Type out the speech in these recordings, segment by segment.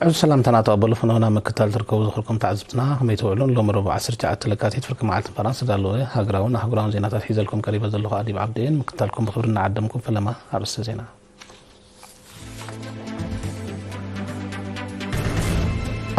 ሕዚ ሰላምታና ተቐበሉ። ፍኖና ምክታል ትርከቡ ዝኽርኩም ተዓዝብትና፣ ከመይ ትውዕሉን? ሎሚ ረቡዕ ዓሰርተ ትሽዓተ ለካቲት ፍርቂ መዓልቲ ፈራንስ ዝዳለወ ሃገራውን ኣህጉራውን ዜናታት ሒዘልኩም ቀሪበ ዘለኹ ኣዲብ ዓብዲ እየን። ምክታልኩም ብኽብሪ እናዓደምኩም፣ ፈለማ ኣርእስተ ዜና።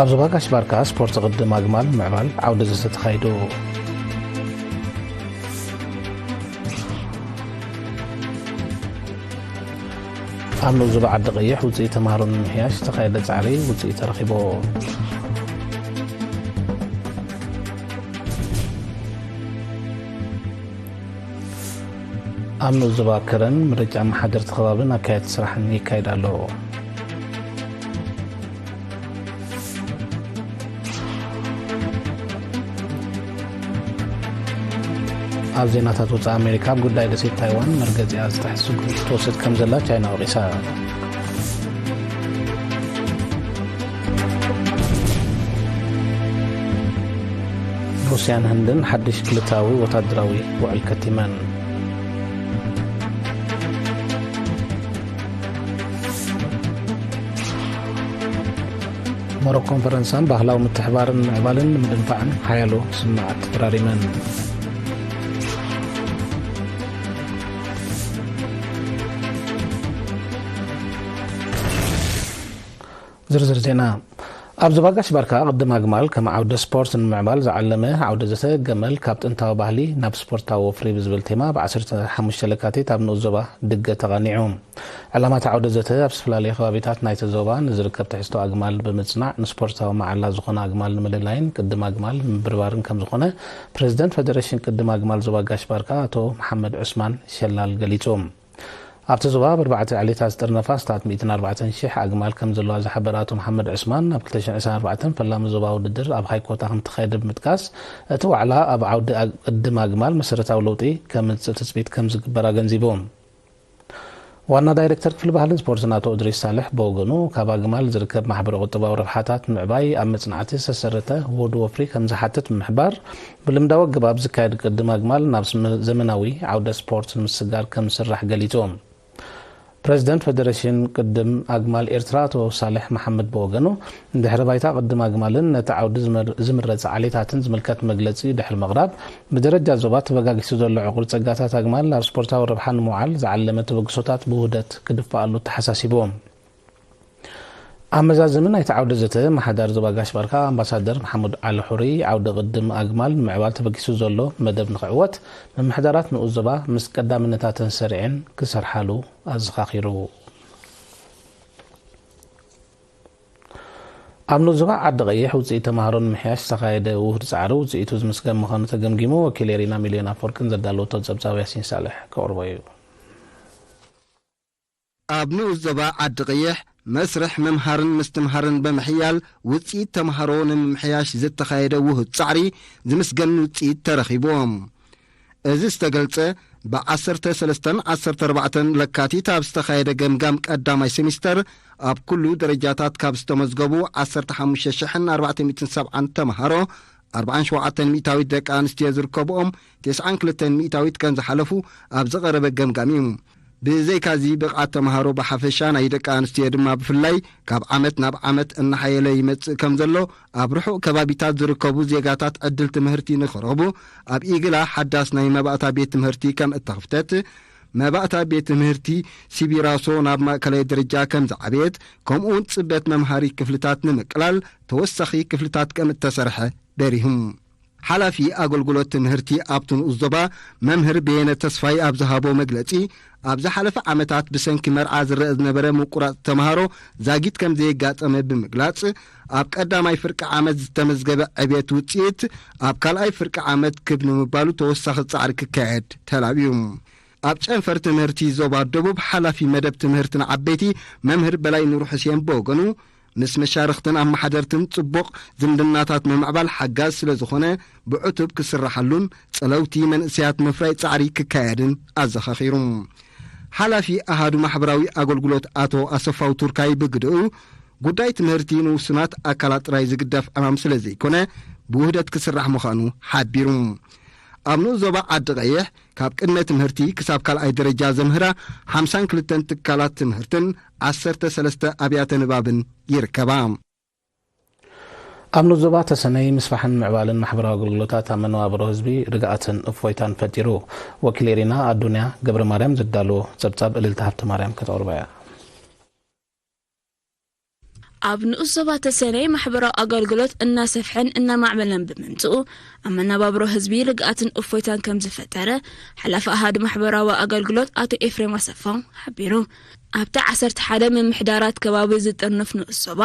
ኣብ ዞባ ጋሽ ባርካ ስፖርት ቅድም ኣግማል ምዕባል ዓውደ ዘተ ተኻይዱ። ኣብ ንኡስ ዞባ ዓዲ ቀይሕ ውፅኢት ተምሃሮ ንምምሕያሽ ዝተኻየደ ፃዕሪ ውፅኢት ተረኺቡ። ኣብ ንኡስ ዞባ ከረን ምርጫ ኣመሓደርቲ ከባብን ኣካየድቲ ስራሕን ይካየድ ኣሎ። ኣብ ዜናታት ወፃኢ ኣሜሪካ፣ ኣብ ጉዳይ ደሴት ታይዋን መርገፂኣ ዝጥሕስ ስጉምቲ ትወስድ ከም ዘላ ቻይና ወቒሳ። ሩስያን ህንድን ሓድሽ ክልተኣዊ ወታደራዊ ውዕል ከቲመን። ሞሮኮን ፈረንሳን ባህላዊ ምትሕባርን ምዕባልን ንምድንፋዕን ሓያሎ ስምምዓት ተፈራሪመን። ዝርዝር ዜና። ኣብ ዞባ ጋሽ ባርካ ቅድም ኣግማል ከም ዓውደ ስፖርት ንምዕባል ዝዓለመ ዓውደ ዘተ ገመል ካብ ጥንታዊ ባህሊ ናብ ስፖርታዊ ወፍሪ ብዝብል ቴማ ብ ዓሰርተ ሓሙሽተ ለካቲት ኣብ ንኡስ ዞባ ድገ ተቓኒዑ። ዕላማ እቲ ዓውደ ዘተ ኣብ ዝተፈላለዩ ከባቢታት ናይቲ ዞባ ንዝርከብ ትሕዝቶ ኣግማል ብምጽናዕ ንስፖርታዊ መዓላ ዝኾና ኣግማል ንምልላይን ቅድም ኣግማል ንምብርባርን ከም ዝኾነ ፕሬዝደንት ፌደሬሽን ቅድም ኣግማል ዞባ ጋሽ ባርካ ኣቶ መሓመድ ዑስማን ሸላል ገሊጹ። ኣብቲ ዞባ ኣብ ኣርባዕተ ዕሌታት ዝጥርነፋ ኣስታት ሚእትን ኣርባዕተን ሽሕ ኣግማል ከም ዘለዋ ዝሓበረ ኣቶ መሓመድ ዑስማን፣ ኣብ ክልተ ሽሕን ዕስራን ኣርባዕተን ፈላሚ ዞባ ውድድር ኣብ ሃይኮታ ከም እተኻየደ ብምጥቃስ፣ እቲ ዋዕላ ኣብ ዓውዲ ኣግ-፣ ቅድም ኣግማል መሰረታዊ ለውጢ ከምጽእ ትጽቢት ከም ዝግበር ኣገንዚቡ። ዋና ዳይሬክተር ክፍሊ ባህልን ስፖርትን ኣቶ እድሪስ ሳልሕ ብወገኑ፣ ካብ ኣግማል ዝርከብ ማሕበረ ቁጠባዊ ረብሓታት ምዕባይ ኣብ መጽናዕቲ ዝተሰረተ ውሁድ ወፍሪ ከም ዝሓትት ብምሕባር፣ ብልምዳዊ ኣገባብ ዝካየድ ቅድም ኣግማል ናብ ስመ-፣ ዘመናዊ ዓውደ ስፖርት ንምስግጋር ከም ዝስራሕ ገሊጹ። ፕረዚደንት ፌደሬሽን ቅድም ኣግማል ኤርትራ ኣቶ ሳልሕ መሓመድ ብወገኑ፣ ንድሕረ ባይታ ቅድም ኣግማልን ነቲ ዓውዲ ዝመር-፣ ዝምረጽ ዓሌታትን ዝምልከት መግለጺ ድሕሪ ምቕራብ፣ ብደረጃ ዞባ ተበጋጊሱ ዘሎ ዕቑር ጸጋታት ኣግማል ናብ ስፖርታዊ ረብሓ ንምውዓል ዝዓለመ ተበግሶታት ብውህደት ክድፈኣሉ ኣተሓሳሲቡ። ኣብ መዛዘሚ ናይቲ ዓውደ ዘተ፣ ኣመሓዳሪ ዞባ ጋሽ ባርካ ኣምባሳደር መሓሙድ ዓሊ ሑሪ፣ ዓውደ ቅድም ኣግማል ንምዕባል ተበጊሱ ዘሎ መደብ ንኽዕወት፣ ምምሕዳራት ንኡስ ዞባ ምስ ቀዳምነታተን ሰሪዐን ክሰርሓሉ ኣዘኻኺሩ። ኣብ ንኡስ ዞባ ዓዲ ቀይሕ ውፅኢት ተምሃሮ ንምሕያሽ ዝተኻየደ ውሁድ ፃዕሪ ውፅኢቱ ዝምስገን ምዃኑ ተገምጊሙ። ወኪል ኤሪና ሚልዮን ኣፈወርቅን ዘዳለወቶ ጸብጻብ ያሲን ሳልሕ ከቕርቦ እዩ። ኣብ ንኡስ ዞባ ዓዲ ቀይሕ መስርሕ ምምሃርን ምስትምሃርን ብምሕያል ውፅኢት ተምሃሮ ንምምሕያሽ ዝተኻየደ ውሁድ ጻዕሪ ዝምስገን ውፅኢት ተረኺቡ። እዚ ዝተገልጸ ብ ዓሰርተ ሰለስተን ዓሰርተ ኣርባዕተን ለካቲት ኣብ ዝተኻየደ ገምጋም ቀዳማይ ሴሚስተር ኣብ ኩሉ ደረጃታት ካብ ዝተመዝገቡ ዓሰርተ ሓሙሽተ ሽሕን ኣርባዕተ ሚእትን ሰብዓን ተምሃሮ ኣርባዓን ሸውዓተን ሚእታዊት ደቂ ኣንስትዮ ዝርከብኦም ተስዓን ክልተን ሚእታዊት ከም ዝሓለፉ ኣብ ዝቐረበ ገምጋም እዩ። ብዘይካዚ ብቕዓት ተምሃሮ ብሓፈሻ ናይ ደቂ ኣንስትዮ ድማ ብፍላይ ካብ ዓመት ናብ ዓመት እናሓየለ ይመጽእ ከም ዘሎ ኣብ ርሑቕ ከባቢታት ዝርከቡ ዜጋታት ዕድል ትምህርቲ ንኽረኽቡ ኣብ ኢግላ ሓዳስ ናይ መባእታ ቤት ትምህርቲ ከም እተኽፍተት፣ መባእታ ቤት ትምህርቲ ሲቢራሶ ናብ ማእከላይ ደረጃ ከም ዝዓበየት፣ ከምኡውን ጽበት መምሃሪ ክፍልታት ንምቅላል ተወሳኺ ክፍልታት ከም እተሰርሐ በሪሁ። ሓላፊ ኣገልግሎት ትምህርቲ ኣብቲ ንኡስ ዞባ መምህር በየነ ተስፋይ ኣብ ዝሃቦ መግለጺ፣ ኣብ ዝሓለፈ ዓመታት ብሰንኪ መርዓ ዝረአ ዝነበረ ምቁራጽ ተምሃሮ ዛጊት ከም ዘየጋጠመ ብምግላጽ፣ ኣብ ቀዳማይ ፍርቂ ዓመት ዝተመዝገበ ዕብየት ውጽኢት ኣብ ካልኣይ ፍርቂ ዓመት ክብ ንምባሉ ተወሳኺ ጻዕሪ ክካየድ ተላብዩ። ኣብ ጨንፈር ትምህርቲ ዞባ ደቡብ ሓላፊ መደብ ትምህርቲ ንዓበይቲ መምህር በላይ ኑር ሕሴን ብወገኑ፣ ምስ መሻርኽትን ኣመሓደርትን ጽቡቕ ዝምድናታት ምምዕባል ሓጋዝ ስለ ዝኾነ፣ ብዕቱብ ክስራሓሉን ጸለውቲ መንእሰያት ምፍራይ ጻዕሪ ክካየድን ኣዘኻኺሩ። ሓላፊ ኣሃዱ ማሕበራዊ ኣገልግሎት ኣቶ ኣሰፋው ቱርካይ ብግድኡ፣ ጉዳይ ትምህርቲ ንውሱናት ኣካላት ጥራይ ዝግደፍ ዕማም ስለ ዘይኮነ፣ ብውህደት ክስራሕ ምዃኑ ሓቢሩ። ኣብ ንኡስ ዞባ ዓዲ ቀይሕ፣ ካብ ቅድመ ትምህርቲ ክሳብ ካልኣይ ደረጃ ዘምህራ ሓምሳን ክልተን ትካላት ትምህርትን ዓሰርተ ሰለስተ ኣብያተ ንባብን ይርከባ። ኣብ ንዞባ ተሰነይ ምስፋሕን ምዕባልን ማሕበራዊ ኣገልግሎታት ኣብ መነባብሮ ህዝቢ ርግኣትን እፎይታን ፈጢሩ። ወኪል ኤሪና ኣዱንያ ገብረ ማርያም ዘዳለዎ ጸብጻብ እልልታ ሃብተ ማርያም ከተቕርቦ እያ። ኣብ ንኡስ ዞባ ተሰነይ ማሕበራዊ ኣገልግሎት እናሰፍሐን እናማዕበለን ብምምፅኡ ኣብ መነባብሮ ህዝቢ ርግኣትን እፎይታን ከም ዝፈጠረ ሓላፊ ኣሃዱ ማሕበራዊ ኣገልግሎት ኣቶ ኤፍሬም ኣሰፋው ሓቢሩ። ኣብቲ ዓሰርተ ሓደ ምምሕዳራት ከባቢ ዝጥርንፍ ንኡስ ዞባ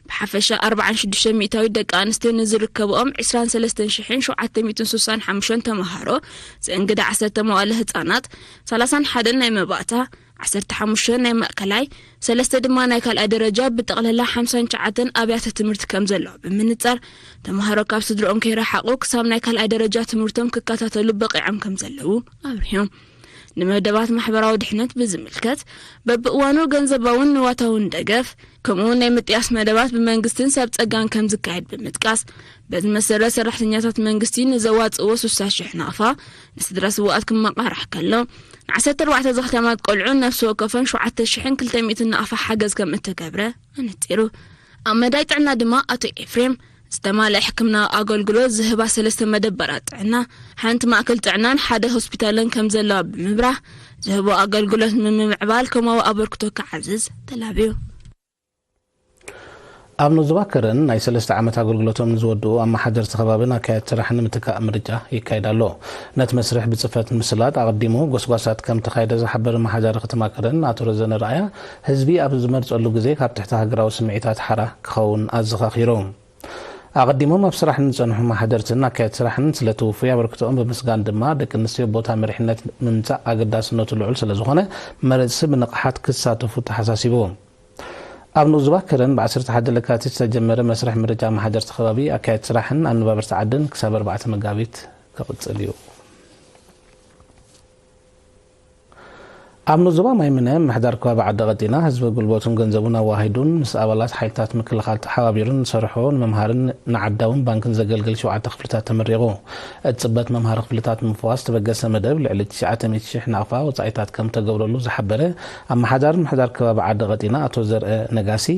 ብሓፈሻ ኣርባዓን ሽዱሽተ ሚእታዊት ደቂ ኣንስትዮ ንዝርከብኦም ዕስራን ሰለስተን ሽሕን ሸውዓተ ሚእትን ስሳን ሓሙሽተን ተምሃሮ ዘእንግዳ ዓሰርተ መዋእለ ህፃናት ሰላሳን ሓደን ናይ መባእታ ዓሰርተ ሓሙሽተ ናይ ማእከላይ ሰለስተ ድማ ናይ ካልኣይ ደረጃ ብጠቕላላ ሓምሳን ትሽዓተን ኣብያተ ትምህርቲ ከም ዘለዋ ብምንፃር ተምሃሮ ካብ ስድርኦም ከይረሓቑ ክሳብ ናይ ካልኣይ ደረጃ ትምህርቶም ክከታተሉ በቒዖም ከም ዘለዉ ኣብሪሆም። ንመደባት ማሕበራዊ ድሕነት ብዝምልከት በብእዋኑ ገንዘባውን ንዋታውን ደገፍ ከምኡውን ናይ ምጥያስ መደባት ብመንግስትን ሰብ ጸጋን ከም ዝካየድ ብምጥቃስ በዚ መሰረት ሰራሕተኛታት መንግስቲ ንዘዋፅእዎ ስሳ ሽሕ ናቕፋ ንስድራ ስውኣት ክመቓራሕ ከሎ ን ዓሰርተ ኣርባዕተ ዘኽተማት ቆልዑ ነፍሲ ወከፈን ሸውዓተ ሽሕን ክልተ ሚእትን ናቕፋ ሓገዝ ከም እተገብረ ኣነፂሩ። ኣብ መዳይ ጥዕና ድማ ኣቶ ኤፍሬም ዝተማልአ ሕክምናዊ ኣገልግሎት ዝህባ ሰለስተ መደበራት ጥዕና፣ ሓንቲ ማእከል ጥዕናን ሓደ ሆስፒታልን ከም ዘለዋ ብምብራህ ዝህቦ ኣገልግሎት ንምምዕባል ከማዊ ኣበርክቶ ክዓዝዝ ተላብዩ። ኣብ ኖዞባ ከረን ናይ ሰለስተ ዓመት ኣገልግሎቶም ንዝወድኡ ኣመሓደርቲ ከባብን ኣካየድቲ ስራሕን ንምትካእ ምርጫ ይካየድ ኣሎ። ነቲ መስርሕ ብፅፈት ንምስላጥ ኣቐዲሙ ጎስጓሳት ከም ተኻየደ ዝሓበረ ኣመሓዳሪ ከተማ ከረን ኣቶ ረዘነ ረኣያ ህዝቢ ኣብ ዝመርፀሉ ግዜ ካብ ትሕቲ ሃገራዊ ስምዒታት ሓራ ክኸውን ኣዘኻኺሩ። ኣቐዲሞም ኣብ ስራሕ ንዝፀንሑ ኣመሓደርትን ኣካየድቲ ስራሕን ስለቲ ውፉይ ኣበርክቶኦም ብምስጋን ድማ ደቂ ኣንስትዮ ቦታ መሪሕነት ምምፃእ ኣገዳስነቱ ልዑል ስለዝኾነ መረፅቲ ብንቕሓት ክሳተፉ ተሓሳሲቡ። ኣብ ንኡስ ዞባ ከረን ብ ዓሰርተ ሓደ ለካቲት ዝተጀመረ መስርሕ ምርጫ ኣመሓደርቲ ከባቢ ኣካየድቲ ስራሕን ኣነባበርቲ ዓድን ክሳብ ኣርባዕተ መጋቢት ክቕፅል እዩ። ኣብ ንኡስ ዞባ ማይምነ ምምሕዳር ከባቢ ዓዲ ቀጢና ህዝቢ ጉልበቱን ገንዘቡን ኣዋሂዱን ምስ ኣባላት ሓይልታት ምክልኻል ተሓባቢሩን ዝሰርሖ ንመምሃርን ንዓዳውን ባንክን ዘገልግል ሸውዓተ ክፍልታት ተመሪቑ። እቲ ፅበት መምሃሪ ክፍልታት ንምፍዋስ ዝተበገሰ መደብ ልዕሊ ትሽዓተ ሚእቲ ሽሕ ናቕፋ ወፃኢታት ከም ተገብረሉ ዝሓበረ ኣመሓዳሪ ምምሕዳር ከባቢ ዓዲ ቀጢና ኣቶ ዘርአ ነጋሲ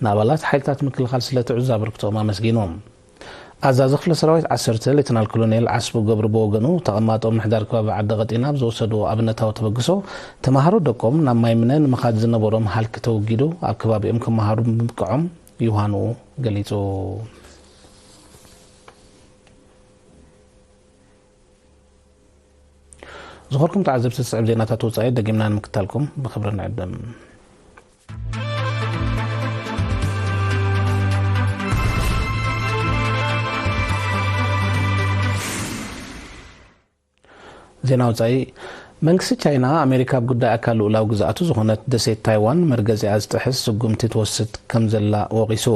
ንኣባላት ሓይልታት ምክልኻል ስለ ትዕዙዝ ኣበርክቶኦም ኣመስጊኑ። ኣዛዚ ክፍለ ሰራዊት ዓሰርተ ሌተናል ኮሎኔል ዓስቡ ገብሩ ብወገኑ ተቐማጦ ምምሕዳር ከባቢ ዓዲ ቀጢና ኣብ ዝወሰድዎ ኣብነታዊ ተበግሶ ተምሃሮ ደቆም ናብ ማይምነ ንምኻድ ዝነበሮም ሃልኪ ተወጊዱ ኣብ ከባቢኦም ክመሃሩ ምብቅዖም ዮሃንኡ ገሊፁ። ዝኾርኩም ተዓዘብቲ ዝስዕብ ዜናታት ወፃኢ ደጊምና ንምክታልኩም ብክብሪ ንዕድም። ዜና ወፃኢ። መንግስቲ ቻይና ኣሜሪካ ኣብ ጉዳይ ኣካል ልኡላዊ ግዝኣቱ ዝኾነት ደሴት ታይዋን መርገፂኣ ዝጥሕስ ስጉምቲ ትወስድ ከም ዘላ ወቒሱ።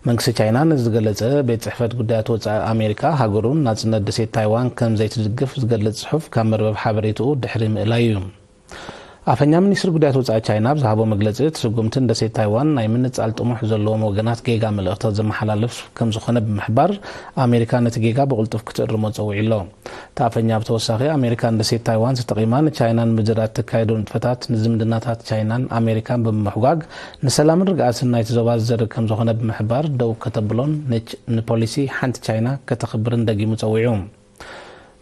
መንግስቲ ቻይና ነዚ ዝገለፀ ቤት ፅሕፈት ጉዳያት ወፃኢ ኣሜሪካ ሃገሩ ናፅነት ደሴት ታይዋን ከም ዘይትድግፍ ዝገልፅ ፅሑፍ ካብ መርበብ ሓበሬትኡ ድሕሪ ምእላዩ እዩ። ኣፈኛ ሚኒስትሪ ጉዳያት ወፃኢ ቻይና ኣብ ዝሃቦ መግለፂ እቲ ስጉምቲ ንደሴት ታይዋን ናይ ምንፃል ጥሙሕ ዘለዎም ወገናት ጌጋ መልእኽቲ ዘመሓላልፍ ከም ዝኾነ ብምሕባር ኣሜሪካ ነቲ ጌጋ ብቕልጡፍ ክትእርሞ ፀዊዑ ኣሎ። እቲ ኣፈኛ ብተወሳኺ ኣሜሪካ ንደሴት ታይዋን ተጠቒማ ንቻይና ንምድራት እተካየዶ ንጥፈታት ንዝምድናታት ቻይናን ኣሜሪካን ብምሕጓግ ንሰላምን ርግኣትን ናይቲ ዞባ ዝዘርግ ከም ዝኾነ ብምሕባር ደው ከተብሎን ንፖሊሲ ሓንቲ ቻይና ከተኽብርን ደጊሙ ፀዊዑ።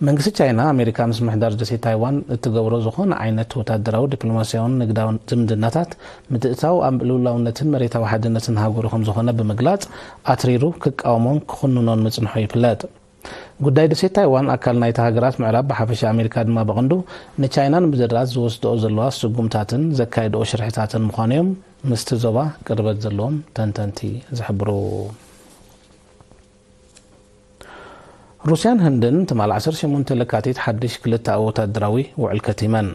መንግስቲ ቻይና ኣሜሪካ ምስ ምሕዳር ደሴት ታይዋን እትገብሮ ዝኾነ ዓይነት ወታደራዊ፣ ዲፕሎማስያውን ንግዳውን ዝምድናታት ምትእትታው ኣብ ልኡላውነትን መሬታዊ ሓድነትን ሃገሩ ከም ዝኾነ ብምግላፅ ኣትሪሩ ክቃወሞን ክኹንኖን ምፅንሑ ይፍለጥ። ጉዳይ ደሴት ታይዋን ኣካል ናይታ ሃገራት ምዕራብ ብሓፈሻ ኣሜሪካ ድማ ብቐንዱ ንቻይና ንምድራት ዝወስድኦ ዘለዋ ስጉምታትን ዘካየድኦ ሽርሕታትን ምዃኑ እዮም ምስቲ ዞባ ቅርበት ዘለዎም ተንተንቲ ዝሕብሩ። ሩስያን ህንድን ትማል ዓሰርተ ሸሞንተ ለካቲት ሓድሽ ክልተኣዊ ወታደራዊ ውዕል ከቲመን።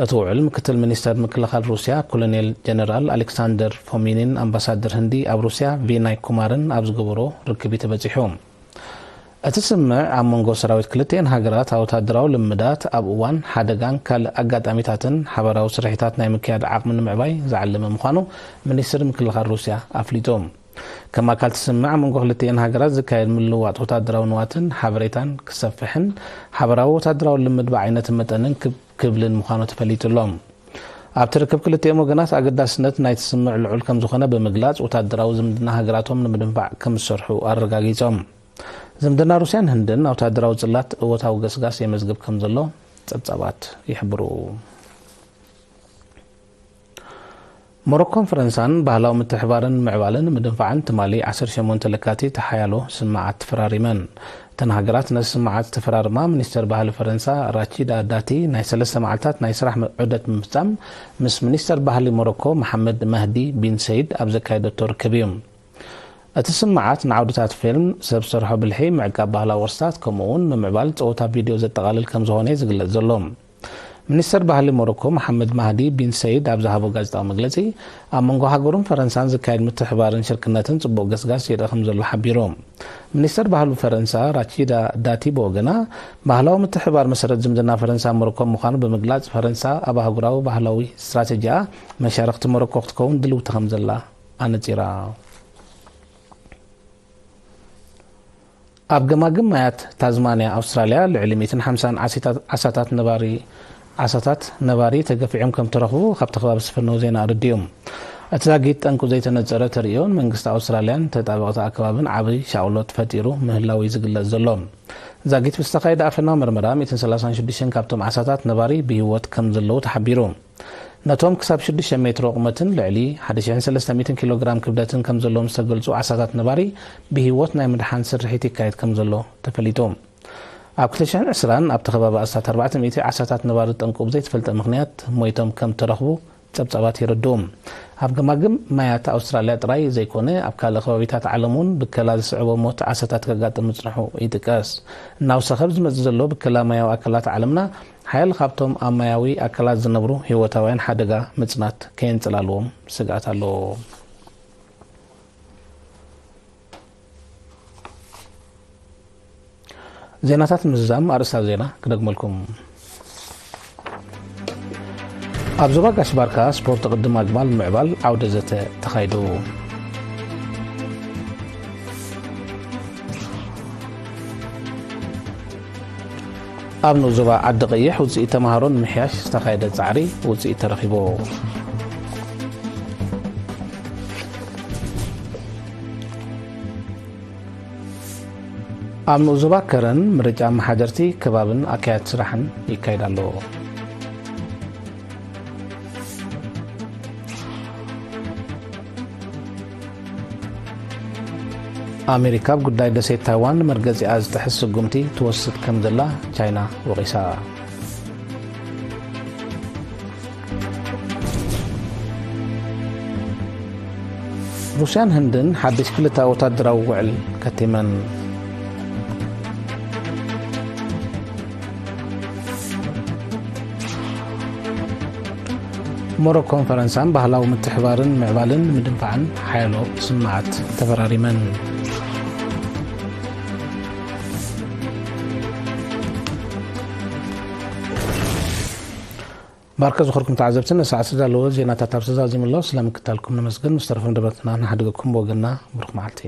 እቲ ውዕል ምክትል ሚኒስተር ምክልኻል ሩስያ ኮሎኔል ጀነራል ኣሌክሳንደር ፎሚኒን ኣምባሳደር ህንዲ ኣብ ሩስያ ቪናይ ኩማርን ኣብ ዝገበሮ ርክብ እዩ ተበጺሑ። እቲ ስምምዕ ኣብ መንጎ ሰራዊት ክልቲኤን ሃገራት ኣብ ወታደራዊ ልምዳት፣ ኣብ እዋን ሓደጋን ካልእ ኣጋጣሚታትን ሓባራዊ ስርሒታት ናይ ምክያድ ዓቕሚ ንምዕባይ ዝዓለመ ምዃኑ ሚኒስትሪ ምክልኻል ሩስያ ኣፍሊጡ። ከም ኣካል እቲ ስምምዕ ኣብ መንጎ ክልቲኤን ሃገራት ዝካየድ ምልውዋጥ ወታደራዊ ንዋትን ሓበሬታን ክሰፍሕን ሓባራዊ ወታደራዊ ልምድ ብዓይነትን መጠንን ክብ ክብልን ምዃኑ ተፈሊጡ ኣሎ። ኣብቲ ርክብ ክልቲኦም ወገናት ኣገዳስነት ናይቲ ስምምዕ ልዑል ከም ዝኾነ ብምግላጽ፣ ወታደራዊ ዝምድና ሃገራቶም ንምድንፋዕ ከም ዝሰርሑ ኣረጋጊጾም። ዝምድና ሩስያን ህንድን ኣብ ወታደራዊ ጽላት እወታዊ ገስጋስ የመዝግብ ከም ዘሎ ጸብጻባት ይሕብሩ። ሞሮኮን ፈረንሳን ባህላዊ ምትሕባርን ምዕባልን ምድንፋዕን ትማሊ ዓሰርተ ሸሞንተ ለካቲት ሓያሎ ስምምዓት ተፈራሪመን። እተን ሃገራት ነዚ ስምምዓት ዝተፈራረማ፣ ሚኒስተር ባህሊ ፈረንሳ ራቺዳ ዳቲ ናይ ሰለስተ መዓልታት ናይ ስራሕ ዑደት ብምፍጻም፣ ምስ ሚኒስተር ባህሊ ሞሮኮ መሓመድ ማህዲ ቢን ሰይድ ኣብ ዘካየደቶ ርክብ እዩ። እቲ ስምምዓት ንዓውድታት ፊልም፣ ሰብ ሰርሖ ብልሒ፣ ምዕቃብ ባህላዊ ቅርስታት፣ ከምኡ እውን ምምዕባል ጸወታ ቪድዮ ዘጠቓልል ከም ዝኾነ እዩ ዝግለጽ ዘሎ። ሚኒስተር ባህሊ ሞሮኮ መሓመድ ማህዲ ቢን ሰይድ ኣብ ዝሃቦ ጋዜጣዊ መግለጺ፣ ኣብ መንጎ ሃገሩን ፈረንሳን ዝካየድ ምትሕባርን ሽርክነትን ጽቡቕ ገስጋስ ይርእ ከም ዘሎ ሓቢሩ። ሚኒስተር ባህሊ ፈረንሳ ራቺዳ ዳቲ ብወገና፣ ባህላዊ ምትሕባር መሰረት ዝምድና ፈረንሳ ሞሮኮ ምዃኑ ብምግላጽ፣ ፈረንሳ ኣብ ኣህጉራዊ ባህላዊ ስትራተጂኣ መሻርኽቲ ሞሮኮ ክትከውን ድልውቲ ከም ዘላ ኣነጺራ። ኣብ ገማግም ማያት ታዝማንያ ኣውስትራልያ ልዕሊ ሚእትን ሓምሳን ዓሲታት-፣ ዓሳታት ነባሪ፣ ዓሳታት ነባሪ ተገፊዖም ከም ተረኽቡ ካብቲ ከባቢ ዝፈነው ዜና ኣረዲኡ። እቲ ዛጊት ጠንቁ ዘይተነጸረ ተርእዮን መንግስቲ ኣውስትራልያን ተጣበቕቲ ኣከባብን ዓቢ ሻቕሎት ፈጢሩ ምህላው እዩ ዝግለጽ ዘሎ። ዛጊት ብዝተኻየደ ኣፈናዊ መርመራ፣ ሚእትን ሰላሳን ሽዱሽተን ካብቶም ዓሳታት ነባሪ ብህይወት ከም ዘለዉ ተሓቢሩ። ነቶም ክሳብ ሽዱሽተ ሜትሮ ቁመትን ልዕሊ ሓደ ሽሕን ሰለስተ ሚእትን ኪሎ ግራም ክብደትን ከም ዘለዎም ዝተገልጹ ዓሳታት ነባሪ ብህይወት ናይ ምድሓን ስርሒት ይካየድ ከም ዘሎ ተፈሊጡ። ኣብ ክልተ ሽሕን ዕስራን ኣብቲ ከባቢ ኣስታት ኣርባዕተ ሚእቲ ዓሳታት ነባሪ ጠንቁ ብዘይተፈልጠ ምኽንያት ሞይቶም ከም ተረኽቡ ጸብጻባት የረድኡ። ኣብ ገማግም ማያት ኣውስትራልያ ጥራይ ዘይኮነ፣ ኣብ ካልእ ከባቢታት ዓለም እውን ብከላ ዝስዕቦ ሞት ዓሳታት ከጋጥም ምጽንሑ ይጥቀስ። እናወሰኸ ኣብ ዝመጽእ ዘሎ ብከላ ማያዊ ኣካላት ዓለምና፣ ሓያል ካብቶም ኣብ ማያዊ ኣካላት ዝነብሩ ህይወታውያን ሓደጋ ምጽናት ከየንጸላልዎም ስግኣት ኣሎ። ዜናታት ምዝዛም ኣርእስታት ዜና ክደግመልኩም። ኣብ ዞባ ጋሽ ባርካ ስፖርት ቅድም ኣግማል ምዕባል ዓውደ ዘተ ተኻይዱ። ኣብ ንኡስ ዞባ ዓዲ ቀይሕ ውፅኢት ተምሃሮ ንምሕያሽ ዝተኻየደ ፃዕሪ ውፅኢት ተረኺቡ። ኣብ ንኡስ ዞባ ከረን ምርጫ ኣመሓደርቲ ከባብን ኣካያድ ስራሕን ይካየድ ኣሎ። ኣሜሪካ ኣብ ጉዳይ ደሴት ታይዋን መርገጺኣ ዝጥሕስ ስጉምቲ ትወስድ ከም ዘላ ቻይና ወቒሳ። ሩስያን ህንድን ሓድሽ ክልተ ወታደራዊ ውዕል ከቲመን። ሞሮኮን ፈረንሳን ባህላዊ ምትሕባርን ምዕባልን ንምድንፋዕን ሓያሎ ስምምዓት ተፈራሪመን። ባርከ ዝኸርኩም ተዓዘብቲ፣ ንሰዓት ዝተዳለወ ዜናታት ኣብ ዝተዛዚሙ ኣሎ። ስለምክታልኩም ነመስግን። ምስ ተረፈ መደባትና ንሓድገኩም ብወገንና ብሩኽ መዓልቲ።